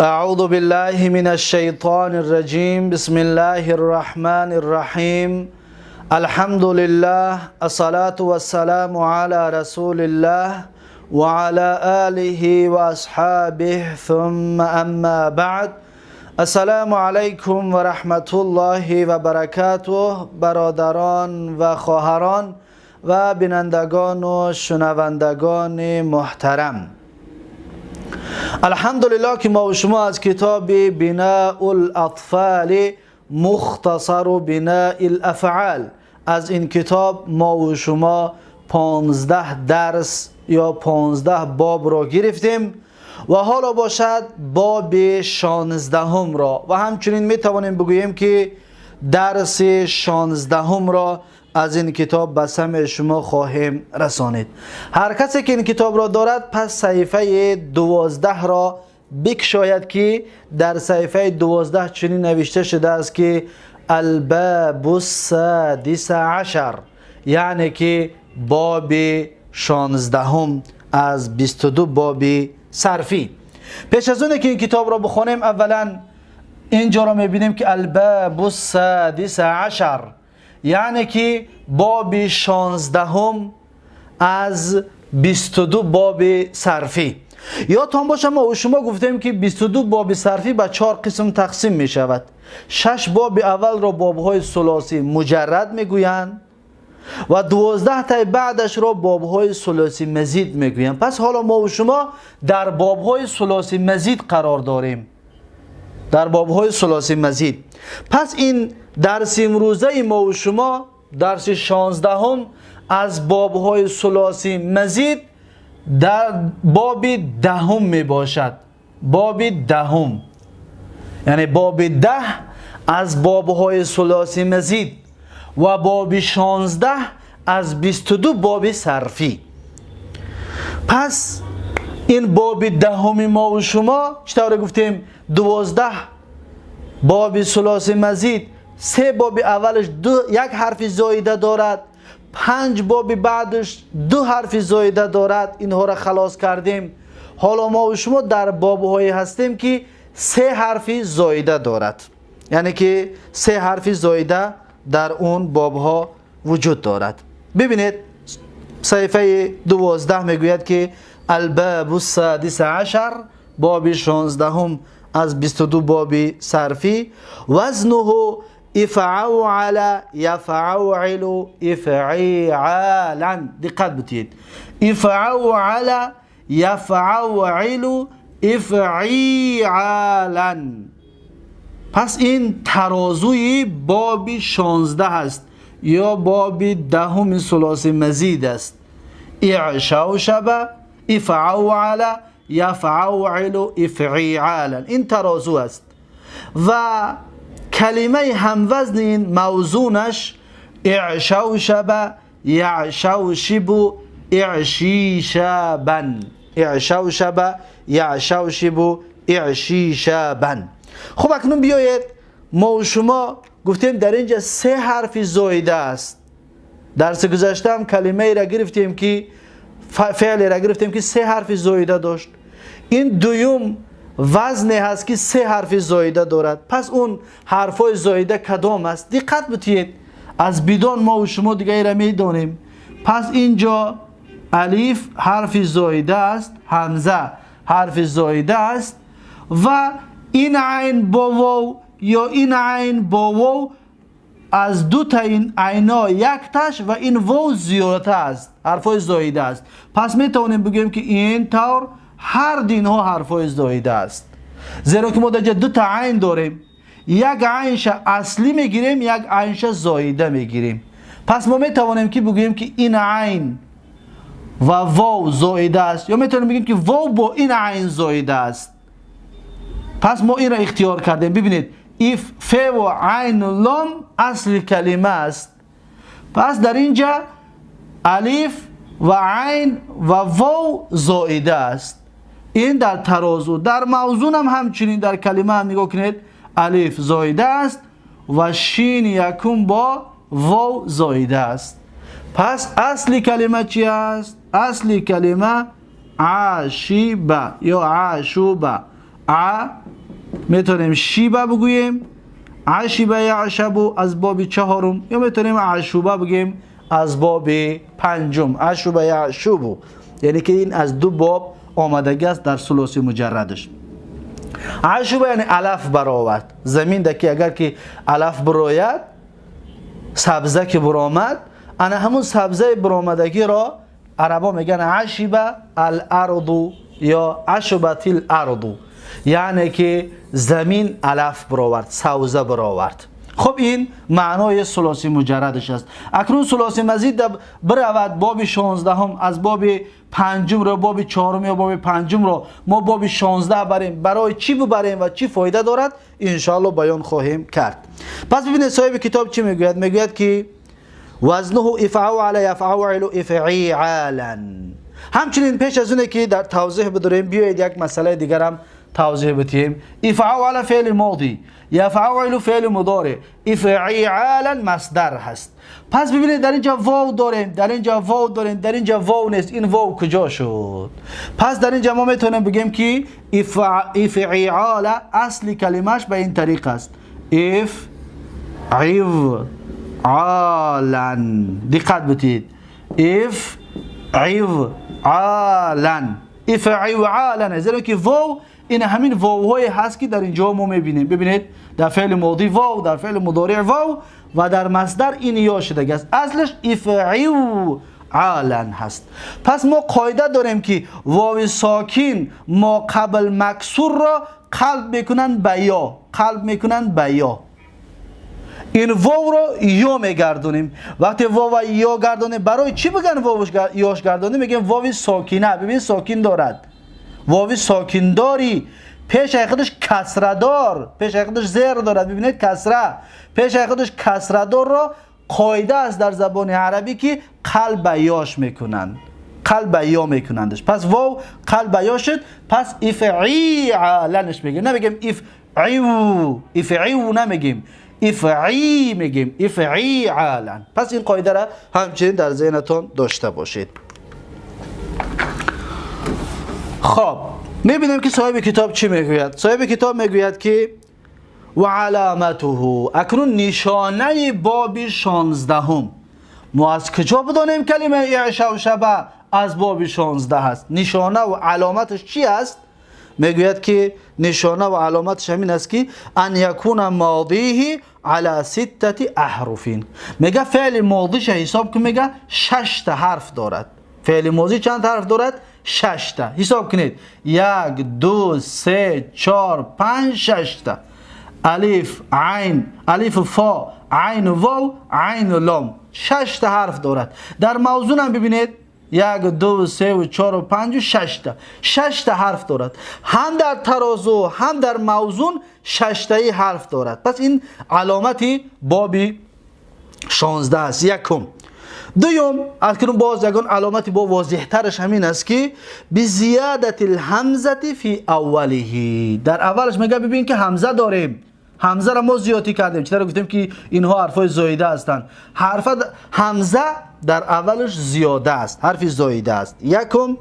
أعوذ بالله من الشيطان الرجيم. بسم الله الرحمن الرحيم. الحمد لله، الصلاة والسلام على رسول الله وعلى آله وأصحابه، ثم أما بعد. السلام علیکم و رحمت الله و برکاته. برادران و خواهران و بینندگان و شنوندگان محترم، الحمدلله که ما و شما از کتاب بناء الاطفال مختصر بناء الافعال، از این کتاب ما و شما 15 درس یا 15 باب را گرفتیم و حالا باشد باب 16 را و همچنین می توانیم بگوییم که درس 16 را از این کتاب به سمع شما خواهیم رسانید. هر کسی که این کتاب را دارد پس صحیفه 12 را بکشاید که در صحیفه 12 چنین نوشته شده است که الباب السادس عشر، یعنی که باب 16 از 22 باب صرفی. پیش از اون که این کتاب را بخوانیم، اولا اینجا را میبینیم که الباب السادس عشر، یعنی که باب 16 از 22 باب صرفی. یادتان باشه ما و شما گفتیم که 22 باب صرفی به 4 قسم تقسیم می شود. 6 باب اول را بابهای ثلاثی مجرد میگویند و 12 تای بعدش را بابهای ثلاثی مزید میگویند. پس حالا ما و شما در بابهای ثلاثی مزید قرار داریم، در بابهای ثلاثی مزید. پس این درس امروزه ما و شما، درس 16 از بابهای ثلاثی مزید، در باب 10 می باشد. باب 10، یعنی باب 10 از بابهای ثلاثی مزید و باب 16 از 22 باب صرفی. پس این باب 10 ما و شما چطور گفتیم 12 باب ثلاثی مزید، 3 باب اولش 1 حرف زایده دارد، 5 باب بعدش 2 حرف زایده دارد. اینها را خلاص کردیم. حالا ما و شما در بابهایی هستیم که 3 حرف زایده دارد، یعنی که 3 حرف زایده در اون بابها وجود دارد. ببینید صحیفه 12 میگوید که الباب السادس عشر، باب 16 از 22 باب صرفی، وزنه افعول یفعول افعیعالا. دقت بتید، افعول یفعول افعیعالا. پس این ترازوی باب 16 است یا باب 10 ثلاثی مزید است. اعشوشب افعول یفعول افعیعالا، این ترازو است. و کلمه هموزن این موزونش اعشوشب یعشوشب اعشیشبا، اعشوشب یعشوشب اعشیشبا. خب اکنون بیایید ما و شما گفتیم در اینجا 3 حرف زایده است. درس گذشته هم کلمه را گرفتیم که فعل را گرفتیم که 3 حرف زایده داشت. این دوم وزن هست که 3 حرف زایده دارد. پس اون حرفای زایده کدام است؟ دقت بتید، از بدان ما و شما دیگه را میدانیم. پس اینجا الف حرف زایده است، همزه حرف زایده است و این عین با واو یا این عین با واو، از دو تا این عینا یک تاش و این واو زیاده است، حرفای زایده است. پس می توانیم بگوییم که این طور هر دینها حرفای زایده است، زیرا که ما در دو تا عین داریم، یک عینش اصلی میگیریم، یک عینش زایده میگیریم. پس ما می توانیم که بگوییم که این عین و واو زایده است، یا می توانیم بگیم که واو با این عین زایده است. پس ما این را اختیار کردیم. ببینید اف ف و عین لام اصل کلمه است. پس در اینجا الف و عین و واو زائده است. این در ترازو، در موزون هم همچنین در کلمه هم نگاه کنید الف زائده است و شین یکم با واو زائده است. پس اصل کلمه چی است؟ اصل کلمه عاشیبه یا عاشوبه، ع میتونیم شیبه بگوییم، عشیبه یعشبو از باب چهارم، یا میتونیم عشوبه بگیم از باب پنجم، عشوبه یعشوبو، یعنی که این از دو باب آمدگی است در ثلاثی مجردش. عشوبه یعنی علف برآورد، زمین ده که اگر که علف براید، سبزه که برآمد، انا همون سبزه برآمدگی را عربا میگن عشیبه الارض یا عشبت الارض، یعنی که زمین علف برآورد، سبزه برآورد. خب این معنای ثلاثی مجردش است. اکنون ثلاثی مزید برود باب 16 هم، از باب پنجم رو باب چهارم یا باب پنجم رو ما باب 16 بریم. برای چی ببریم و چی فایده دارد انشاءالله بیان خواهیم کرد. پس ببینید صاحب کتاب چی میگوید؟ میگوید که وزنه افعال یفعل افعالا. همچنین پیش از اونه که در توضیح بداریم بیایید یک مسئله دیگر هم توضیح بدیم. افعال فعل ماضی، یفعل فعل مضارع، افعالا مصدر هست. پس ببینید در اینجا واو داریم، در اینجا واو داریم، در اینجا واو نیست. این واو کجا شد؟ پس در اینجا ما میتونیم بگیم که افعال اصل کلمهش به این طریق است: اف عیو عالا. دقت بدید، اف عیو عالا، افعالا، زیرا که واو این همین واوهای هست که در اینجا ما میبینیم. ببینید در فعل ماضی واو، در فعل مضارع واو، و در مصدر این یا شده است. اصلش افعیو عالا هست. پس ما قاعده داریم که واو ساکن ما قبل مکسور را قلب میکنن به یا، قلب میکنن به یا. این واو رو یا میگردونیم. وقتی واو یا گردونیم، برای چی بگن واوش یاش گردونیم؟ میگیم واو ساکینه. ببین ساکین دارد، واو ساکین داری، پیش خودش کسره دار، پیش خودش زیر دارد. ببینید کسره، پیش خودش کسره دار را قاعده است در زبان عربی که قلب یاش میکنند، قلب یا میکنندش. پس واو قلب یا شد. پس افعیلنش میگیم، نمیگیم افعیو، افعیو نمیگیم، افعی میگیم، افعیلا. پس این قاعده را همچنین در ذهنتون داشته باشید. خب میبینیم که صاحب کتاب چی میگوید. صاحب کتاب میگوید که و علامته، اکنون نشانه باب 16 ما از کجا بدانیم کلمه اعشا و شبه از باب 16 است؟ نشانه و علامتش چی است؟ میگوید که نشانه و علامتش همین است که ان یکون ماضیه علی سته احرف. میگه فعل ماضیش حساب کن، میگه 6 تا حرف دارد. فعل ماضی چند حرف دارد؟ 6 تا. حساب کنید 1 2 3 4 5 6 تا. الف عین، الف فا، عین واو، عین لام، 6 تا حرف دارد. در موزون هم ببینید 1 2 3 4 5 6 تا، 6 تا حرف دارد. هم در ترازو هم در موزون 6 تایی حرف دارد. پس این علامتی باب 16 است. یکم. دوم، اکنون باز یکون علامتی با واضح ترش همین است که بزیادت الهمزه فی اوله. در اولش میگه ببین که همزه داریم، همزه را ما زیادی کردیم. چرا گفتیم که اینها حرفای زایده هستند؟ حرف همزه در اولش زیاده است، حرف زایده است. یکم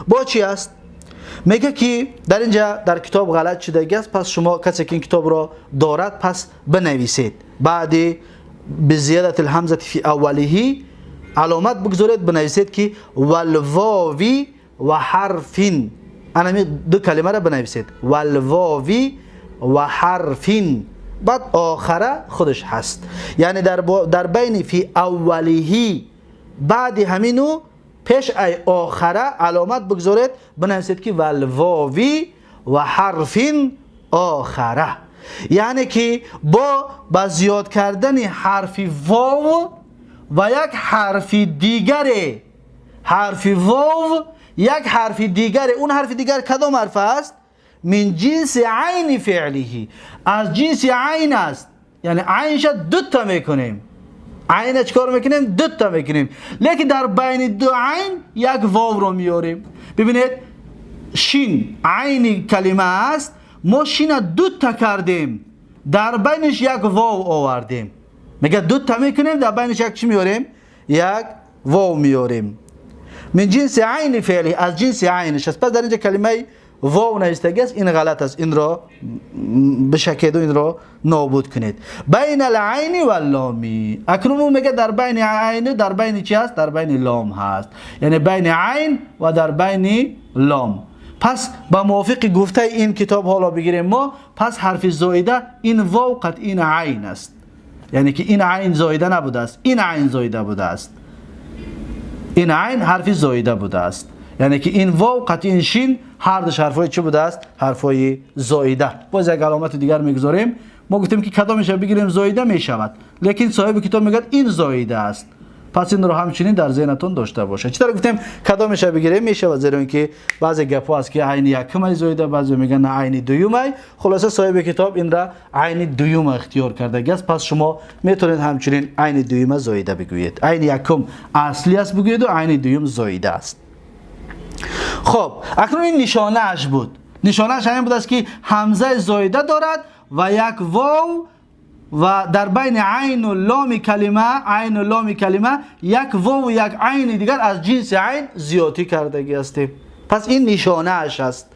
با چی است؟ میگه که در اینجا در کتاب غلط شده است. پس شما کسی که این کتاب را دارد پس بنویسید بعد بزیادت الهمزه فی اوله علامت بگذارید، بنویسید که والواوی و حرفین. انا دو کلمه را بنویسید، والواوی و حرفین، بعد آخره خودش هست. یعنی در بین فی اولیهی بعد همینو پیش ای آخره علامت بگذارید، بنویسید که والواوی و حرفین آخره. یعنی که با زیاد کردن حرف واو و یک حرف دیگر، حرف واو یک حرف دیگر، اون حرف دیگر کدام حرف است؟ من جنس عین فعله، از جنس عین است. یعنی عینش دو تا میکنیم، عین چیکار میکنیم؟ دو تا میکنیم، لیکن در بین دو عین یک واو رو میاریم. ببینید شین عین کلمه است، ما شین دو تا کردیم، در بینش یک واو آوردیم. میگه دو تا میکنیم، در بینش یک چی میاریم؟ یک واو میاریم. من جنس عین فعلی، از جنس عینش است. پس در اینجا کلمه واو نوشتگی است این غلط است، این را بشکید و این را نابود کنید. بین العین و اللامی، اکنون اون میگه در بین عین، در بین چی هست؟ در بین لام هست، یعنی بین عین و در بین لام. پس با موافق گفته این کتاب حالا بگیریم ما، پس حرف زائده این واو قطع این عین است، یعنی که این عین زائده نبوده است، این عین زائده بوده است، این عین حرف زائده بوده است، یعنی که این واو قطع این شین هر دو حرفای چی بوده است؟ حرفای زائده. باز یک علامت دیگر میگذاریم، ما گفتیم که کدامش بگیریم زائده میشود، لیکن صاحب کتاب میگه این زائده است، پس این رو همچنین در ذهنتون داشته باشه. چطور گفتیم کدامش بگیریم میشود، زیرا اینکه بعضی گپ‌ها است که عین یکم زائده، بعضی میگن نه عین دوم. خلاصه صاحب کتاب این را عین دوم اختیار کرده است، پس شما میتونید همچنین عین دوم زائده بگویید، عین یکم اصلی است بگویید و عین دوم زائده است. خب اکنون این نشانه اش بود، نشانه اش همین بود است که همزه زائده دارد و یک واو و در بین عین و لام کلمه، عین و لام کلمه یک واو و یک عین دیگر از جنس عین زیادی کردگی هستیم. پس این نشانه اش است،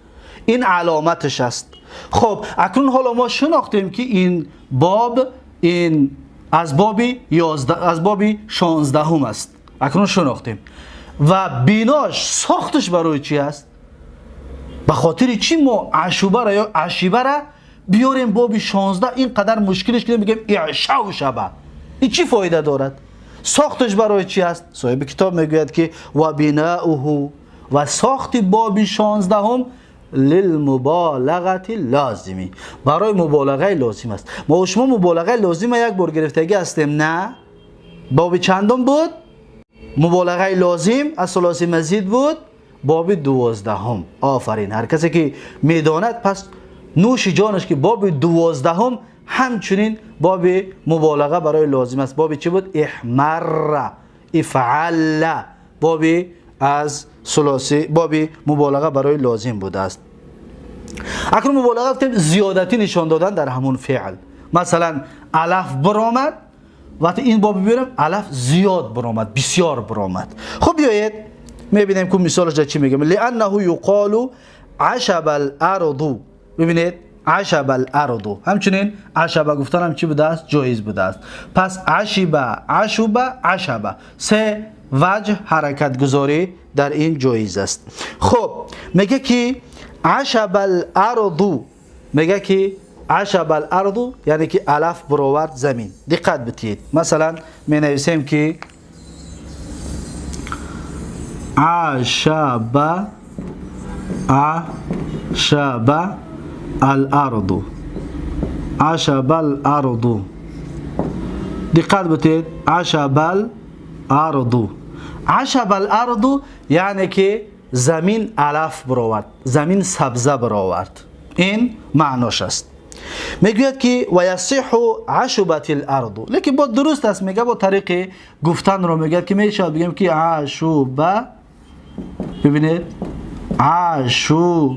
این علامتش است. خب اکنون حالا ما شناختیم که این باب، این از باب 11، از باب 16 است. اکنون شناختیم و بیناش ساختش برای چی است؟ به خاطر چی ما عشوبه را یا عشیبه را بیاریم باب 16 اینقدر مشکلش کنیم بگیم اعشا و شبه، این چی فایده دارد؟ ساختش برای چی است؟ صاحب کتاب میگوید که و بناؤه، و ساخت باب 16 هم للمبالغه لازمی، برای مبالغه لازم است. ما و شما مبالغه لازم یک بار گرفتگی هستیم، نه؟ باب چندم بود؟ مبالغه لازم از ثلاثی مزید بود، باب 12. آفرین، هر کسی که میداند پس نوش جانش که باب 12 همچنین باب مبالغه برای لازم است. باب چی بود؟ احمر، افعل، باب از ثلاثی، باب مبالغه برای لازم بوده است. اکنون مبالغه گفتیم زیادتی نشان دادن در همون فعل. مثلا علف برآمد، وقتی این باب بیارم علف زیاد برآمد، بسیار برآمد. خب بیایید میبینیم که مثالش چی میگه. لانه یقال عشب الارض، ببینید عشب الارض، همچنین عشب گفتن هم چی بوده است؟ جایز بوده است. پس عشب، عشب، عشب، سه وجه حرکت گذاری در این جایز است. خب میگه که عشب الارض، میگه که عشب الارض یعنی که علف برآورد زمین. دقت بتید، مثلا می نویسیم که عشب، عشب الارض، عشب الارض. دقت بتید، عشب الارض، عشب الارض یعنی که زمین علف برآورد، زمین سبزه برآورد، این معناش است. میگوید که و یصح عشبت الارض، لیکن با درست است، میگه با طریق گفتن رو میگه که میشه بگیم که عشوبه، ببینید عشو،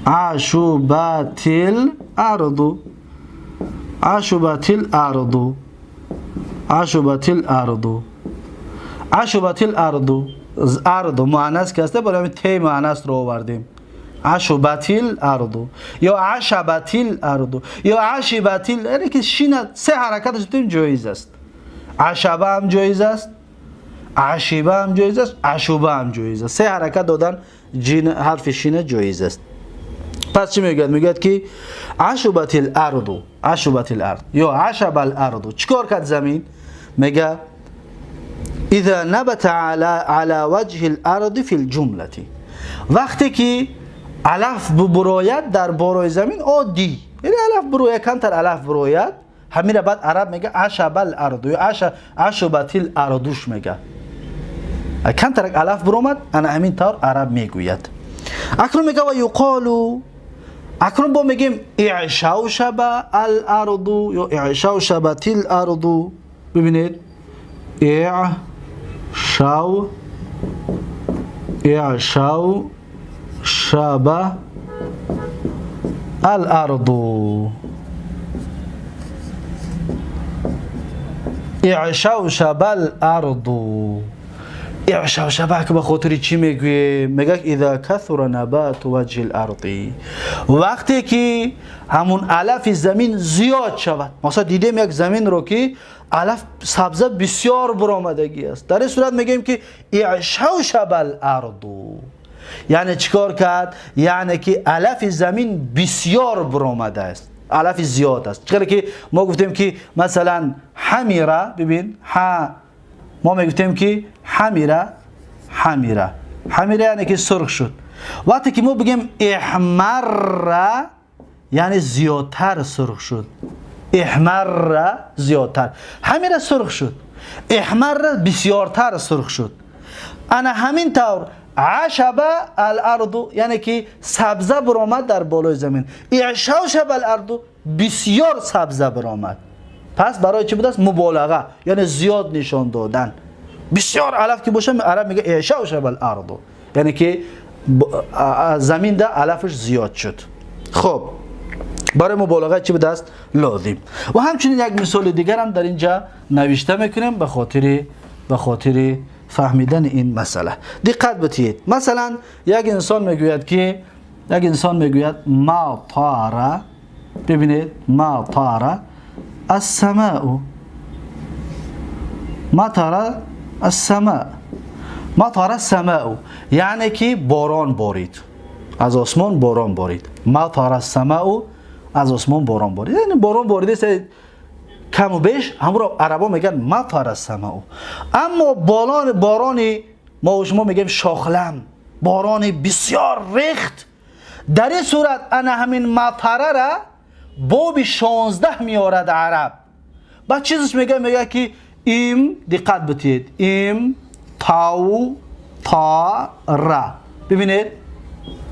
عشبت الارض، عشبت الارض، عشبت الارض، عشبت الارض، ارض مؤنث که است، برای ت مؤنث رو آوردیم. عشبت الارض یا عشبت الارض یا عشبت، یعنی که شین سه حرکتش دیم جایز است. عشبه هم جایز است، عشبه هم جایز است، عشوبه هم جایز است. سه حرکت دادن جین حرف شین جایز است. پس چی میگه؟ میگه که عشبت الارض، عشبت الارض یا عشب الارض. چیکار کرد زمین؟ میگه اذا نبت على وجه الارض في الجمله، وقتی که علف بروید در بالای زمین عادی، یعنی علف بروید، کمتر علف بروید، همین بعد عرب میگه عشب الارض یا عشبت الارض میگه، کمتر علف برومد، انا همین طور عرب میگوید. اکنون میگه و یقالو، اکنون با میگیم اعشوشب الارض یا اعشوشبت الارض. ببینید اعشو، اعشو شب الارض، اعشوشب الارض. اعشوشبه که به خاطر چی میگویه؟ میگه اذا کثر نبات وجه الارض، وقتی که همون علف زمین زیاد شود. مثلا دیدیم یک زمین رو که علف سبزه بسیار برآمدگی است، در این صورت میگیم که اعشوشب الارض. یعنی چیکار کرد؟ یعنی که علف زمین بسیار برآمده است، علف زیاد است. چرا که ما گفتیم که مثلا حمیره، ببین ها، ما میگفتیم که حمیره، حمیره، حمیره یعنی که سرخ شد. وقتی که ما بگیم احمره یعنی زیادتر سرخ شد، احمره زیادتر، حمیره سرخ شد، احمره بسیارتر سرخ شد. انا همین طور عشب الارض یعنی که سبزه برآمد در بالای زمین، اعشوشب الارض بسیار سبزه برآمد. پس برای چی بوده است؟ مبالغه، یعنی زیاد نشان دادن. بسیار علف که باشه عرب میگه اعشوشب الارض، یعنی که زمین ده علفش زیاد شد. خب برای مبالغه چی بوده است؟ لازم. و همچنین یک مثال دیگر هم در اینجا نوشته میکنیم به خاطر فهمیدن این مسئله. دقت بدهید. مثلا یک انسان میگوید که، یک انسان میگوید ما طار، ببینید ما طار السماء، مطر السماء، مطر السماء یعنی که باران بارید، از آسمان باران بارید. مطر السماء از آسمان باران بارید، یعنی باران باریده است کم و بیش، هم رو عربا میگن مطر السماء. اما باران ما و شما میگیم شاخلم، باران بسیار ریخت. در این صورت انا همین مطره را باب 16 میارد عرب. بعد چیزش میگه؟ میگه که ایم، دقت بدید، ایم تاو تا را، ببینید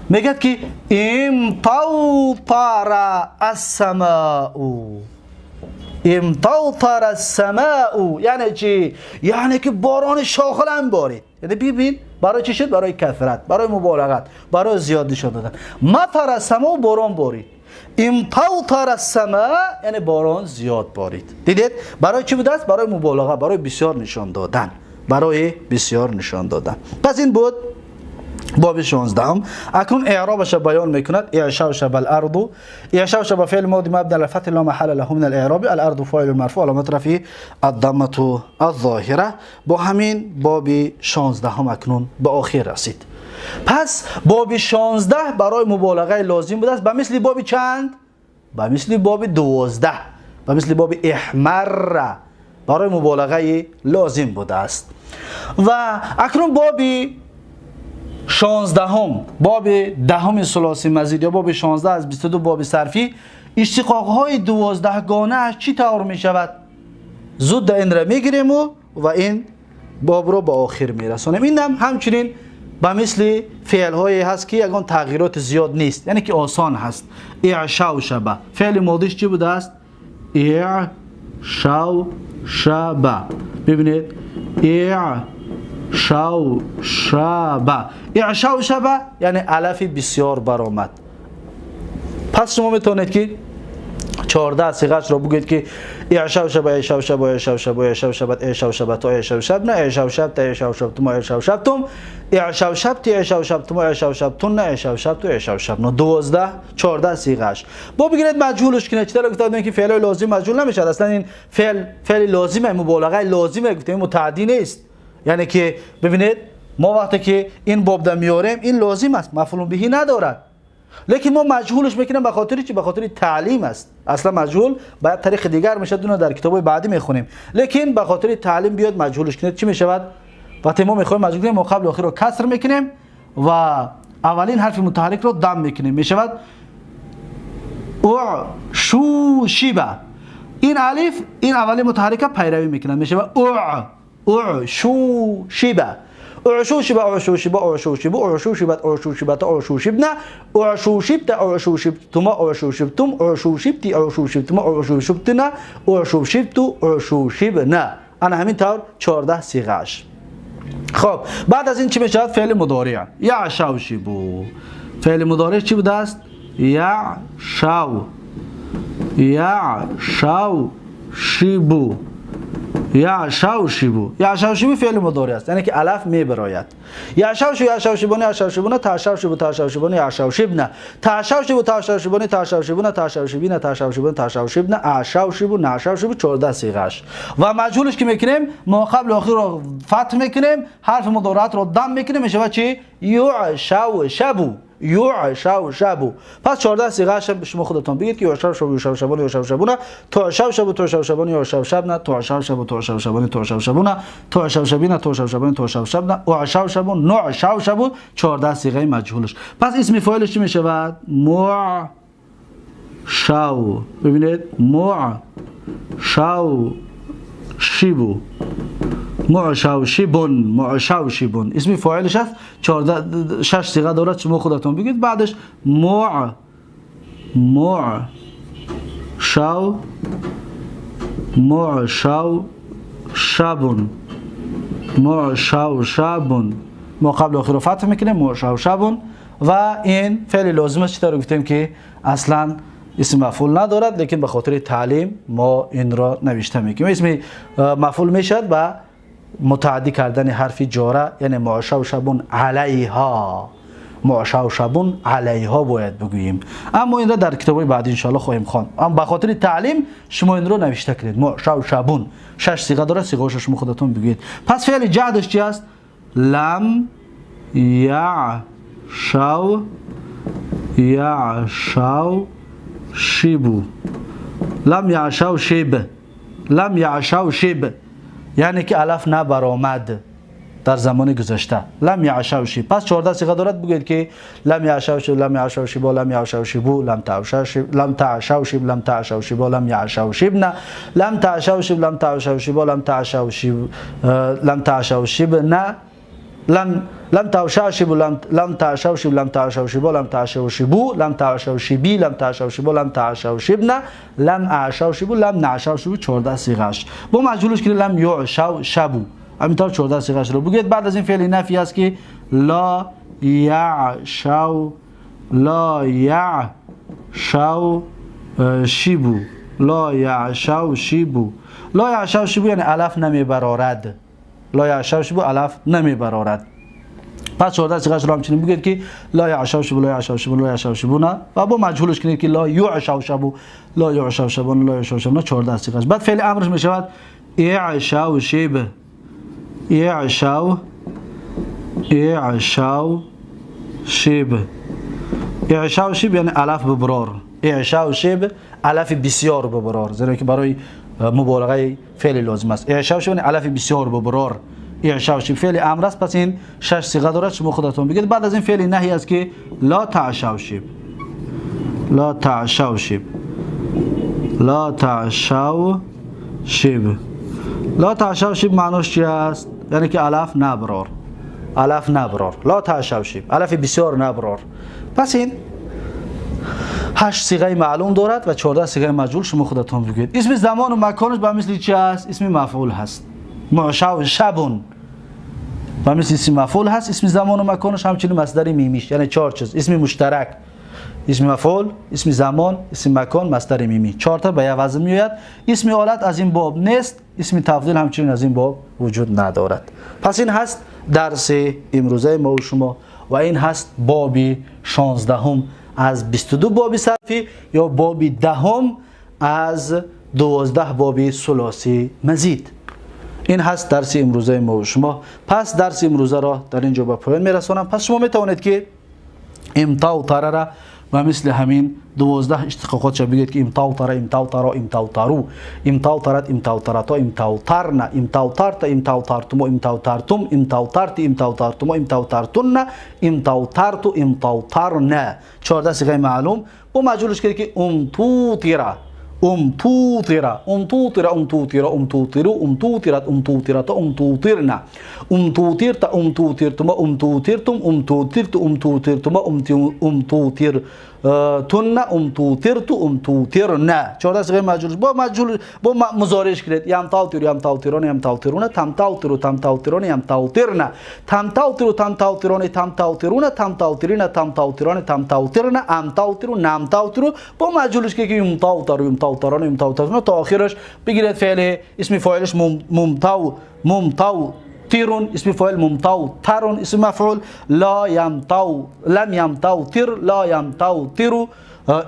میگه که ایم تاو تا را السماء، ایم تاو تا را السماء یعنی چی؟ یعنی که باران شاخلم بارید. یعنی ببین برای چی شد؟ برای کثرت، برای مبالغت، برای زیاد نشان دادن. مطر السماء باران بارید، امطر السماء یعنی باران زیاد بارید. دیدید برای چی بوده است؟ برای مبالغه، برای بسیار نشان دادن، برای بسیار نشان دادن. پس این بود باب 16. اکنون اعرابش بیان میکند. اعشوشب الارض، اعشوشب فعل ماضی مبنی على الفتح لا محل له من الاعراب، الارض فاعل مرفوع علامت رفعه الضمه الظاهره. با همین باب 16 اکنون به آخر رسید. پس باب 16 برای مبالغه لازم بوده است، به مثل باب چند؟ به مثل باب 12، به مثل باب احمر برای مبالغه لازم بوده است. و اکنون باب 16، باب دهم ثلاثی مزید یا باب 16 از 22 باب صرفی، اشتقاق های 12 گانه اش چی طور می شود؟ زود این را میگیریم و این باب رو به آخر میرسانیم. این هم همچنین به مثل فعل هایی هست که یگان تغییرات زیاد نیست، یعنی که آسان هست. اعشوشبه فعل ماضیش چی بوده است؟ اعشوشبه، ببینید اعشوشبه، اعشوشبه یعنی علف بسیار برآمد. پس شما میتونید که 14 صیغه‌اش رو بگید که اعشوشب، اعشوشب، اعشوشب، اعشوشبت، اعشوشبت، اعشوشبنا، اعشوشبت، اعشوشبتم، اعشوشبتم، اعشوشبت، اعشوشبتم، اعشوشبتن، اعشوشبت، اعشوشبنا. 12 14 صیغه‌اش. با بگیرید مجهولش کنید. چطور گفتم که فعل لازم مجهول نمیشه؟ اصلا این فعل لازمه، مبالغه لازمه، گفتیم متعدی نیست. یعنی که ببینید ما وقتی که این باب در میاریم این لازم است، مفعول به ندارد، لیکن ما مجهولش میکنیم. به خاطر چی؟ به خاطر تعلیم است. اصلا مجهول باید طریق دیگر میشه، دونه در کتاب بعدی میخونیم، لیکن به خاطر تعلیم بیاد مجهولش کنید. چی میشود؟ وقتی ما میخوایم مجهول کنیم، ما قبل آخر رو کسر میکنیم و اولین حرف متحرک رو دم میکنیم، میشود او شو شیبه. این الف این اولین متحرک پیروی میکنه، میشود او او شو شیبه، اعشوشب، اعشوشب، اعشوشب، اعشوشبت، اعشوشبت، اعشوشبنا، اعشوشبت، اعشوشبتما، اعشوشبتم، اعشوشبتی، اعشوشبتما، اعشوشبتنا، اعشوشبتو، اعشوشبنا. انا همین طور 14 صیغه‌اش. خب بعد از این چی میشود؟ فعل مضارع یعشوشبو. فعل مضارع چی بوده است؟ یعشو، یعشوشبو، یعشوشبو. یعشوشبو فعل مضارع است، یعنی که علف میبراید. یعشوش یعشوشبون یعشوشبون تعشوشبو تعشوشبون یعشوشبن تعشوشبو تعشوشبون تعشوشبون تعشوشبین تعشوشبون تعشوشبن اعشوشبو نعشوشبو 14 صیغه‌اش. و مجهولش که میکنیم ما قبل آخر رو فتح میکنیم، حرف مضارعت رو دم میکنیم، میشه چی؟ یعشوشبو یعشوشبو. پس 14 صیغه‌اش شما خودتون بگید که یعشوشبو یعشوشبون یعشوشبون تعشوشبو تعشوشبون یعشوشبن تعشوشبو تعشوشبون تعشوشبون تعشوشبین تعشوشبون تعشوشبن اعشوشبو نعشوشبو 14 صیغه مجهولش. پس اسم فاعلش چی میشود؟ مع شو. ببینید مع شو شیبو معشوشبون معشوشبون اسم فاعلش هست. 14 6 صیغه دارد، شما خودتون بگید. بعدش مع مع شو معشو شبون معشوشبون ما قبل آخر رو فتح میکنیم معشوشبون. و این فعل لازم است. چطور گفتیم که اصلا اسم مفعول ندارد، لیکن به خاطر تعلیم ما این را نوشته میکنیم. اسم مفعول میشد و متعدی کردن حرف جاره، یعنی معشوشبون علیها، معشوشبون علیها باید بگوییم. اما این را در کتاب‌های بعدی انشاءالله خواهیم خواند. اما به خاطر تعلیم شما این رو نوشته کنید. معشوشبون 6 صیغه داره، صیغه‌اش شما خودتون بگویید. پس فعل جهدش چی است؟ لم یعشو یعشو شیبو لم یعشو شیب لم یعشو شیب، یعنی که علف نبرآمد در زمان گذشته. لم یعشو شیب. پس 14 صیغه دارد. بگویید که لم یعشو شیب لم یعشو شیبا لم یعشو شیبو لم تعشو شیب لم تعشو شیب لم تعشو شیبا لم یعشو شیبنا لم تعشو شیب لم تعشو شیبا لم تعشو شیب لم تعشو شیبنا لم لم تعشعشب لم لم تعشوشب لم تعشوشبا لم تعشوشبو لم تعشوشبی لم تعشوشبا لم تعشوشبنا لم اعشوشبو لم نعشوشبو 14 صیغه‌اش. با مجهولش که لم یعشوشبو همینطور 14 صیغه‌اش رو بگید. بعد از این فعل نفی است که لا یعشو لا یعشو شیبو لا یعشوشبو لا یعشوشبو یعنی علف نمیبرارد. لا یعشوشبو علف نمیبرارد. پس 14 صیغه‌اش رو همچنین بگید که لا یعشوشبو لا یعشوشبو لا یعشوشبو و با مجهولش کنید که لا یعشوشبو لا یعشوشبون لا یعشوشبون 14 صیغه‌اش. بعد فعل امرش میشود اعشوشب اعشو اعشو شب اعشوشب یعنی علف ببرار. اعشوشب علف بسیار ببرار، زیرا که برای مبالغه فعل لازم است. اعشوشب یعنی علف بسیار ببرار. اعشوشب فعل امر است. پس این 6 صیغه دارد، شما خودتون بگید. بعد از این فعل نهی است که لا تعشوشب لا تعشوشب لا تعشوشب لا تعشوشب معناش چی است؟ یعنی که علف نبرار، علف نبرار، لا تعشوشب علف بسیار نبرار. پس این 8 صیغه معلوم دارد و 14 صیغه مجهول، شما خودتون بگید. اسم زمان و مکانش به مثل چی است؟ اسم مفعول هست. معشوشبون و مثل اسم مفعول هست. اسم زمان و مکانش همچنین مصدر میمیش، یعنی 4 چیز: اسم مشترک، اسم مفعول، اسم زمان، اسم مکان، مصدر میمی. 4 تا به یک وزن میآید. اسم آلت از این باب نیست، اسم تفضیل همچنین از این باب وجود ندارد. پس این هست درس امروزه ما و شما و این هست باب 16 از 22 باب صرفی یا باب 10 از 12 باب ثلاثی مزید. این هست درس امروزه ما و شما. پس درس امروزه را در اینجا به پایان میرسانم. پس شما میتوانید که امتاوتره را و مثل همین 12 اشتقاقات بگید که امتاوتره امتاوترا امتاوترو امتاوترت امتاوترتا امتاوترنا امتاوترت امتاوترتمو امتاوترتم امتاوترت امتاوترتمو امتاوترتن امتاوترتو امتاوترنا 14 صیغه معلوم با مجهولش که امتوتیرا امتوتیرا امتوتیرا امتوتیرا امتوتیرو امتوتیرت امتوتیرتا امتوتیرنا امتوتیرتا امتوتیرتما امتوتیرتم امتوتیرت امتوتیرتما امتوتیرتن امتوتیرتو امتوتیرنا 14 صیغه مجهول با مجهول با مضارعش کنید یمتاوتیر یمتاوتیرون یمتاوتیرون تمتاوتیرو تمتاوتیرون یمتاوتیرنا تمتاوتیرو تمتاوتیرون تمتاوتیرون تمتاوتیرین تمتاوتیرون تمتاوتیرنا امتاوتیرو نمتاوتیرو با مجهولش که یمتاوترو یمتاوترون ممتوترون یمتوترون تا آخرش بگیرید. فعل اسم فاعلش ممتو ممتو تیرون، اسم فاعل ممتوترون، اسم مفعول لا یمتو لم یمتوتر لا یمتوتر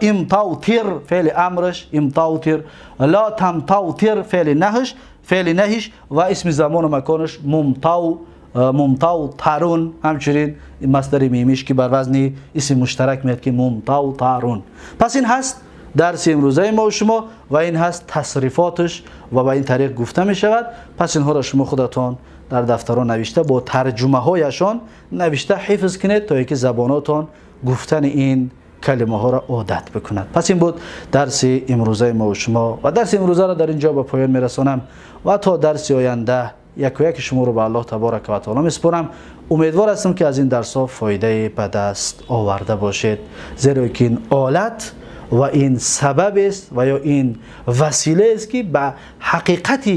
امتوتر فعل امرش امتوتر، لا تمتوتر فعل نهش فعل نهش و اسم زمان و مکانش ممتو ممتوترون. همچنین مصدر میمیش که بر وزن اسم مشترک میاد که ممتوترون. پس این هست درس امروزه ما و شما و این هست تصریفاتش و به این طریق گفته می شود. پس اینها را شما خودتان در دفتران نوشته با ترجمه هایشان نوشته حفظ کنید تا اینکه زباناتان گفتن این کلمه ها را عادت بکند. پس این بود درس امروزه ما و شما و درس امروزه را در اینجا به پایان میرسانم و تا درس آینده یک و یک شما رو به الله تبارک و تعالی میسپارم. امیدوار هستم که از این درس ها فایده به دست آورده باشید، زیرا که این آلت و این سبب است و یا این وسیله است که به حقیقت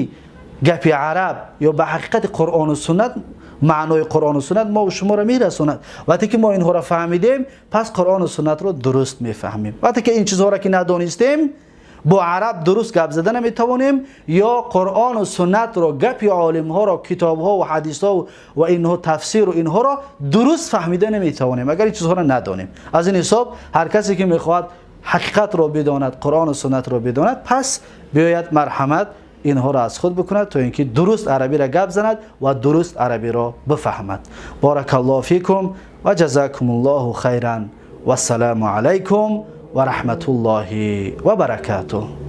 گپ عرب یا به حقیقت قرآن و سنت، معنای قرآن و سنت ما و شما را میرساند. وقتی که ما اینها را فهمیدیم پس قرآن و سنت را درست میفهمیم. وقتی که این چیزها را که ندانستیم با عرب درست گپ زده نمیتوانیم یا قرآن و سنت را، گپ عالم ها را، کتاب ها و حدیث ها و اینها تفسیر و اینها را درست فهمیده نمیتوانیم اگر این چیزها را ندانیم. از این حساب هر کسی که میخواهد حقیقت را بداند، قرآن و سنت را بداند، پس بیاید مرحمت اینها را از خود بکند تا اینکه درست عربی را گپ زند و درست عربی را بفهمد. بارک الله فیکم و جزاکم الله خیرا و السلام علیکم و رحمت الله و برکاته.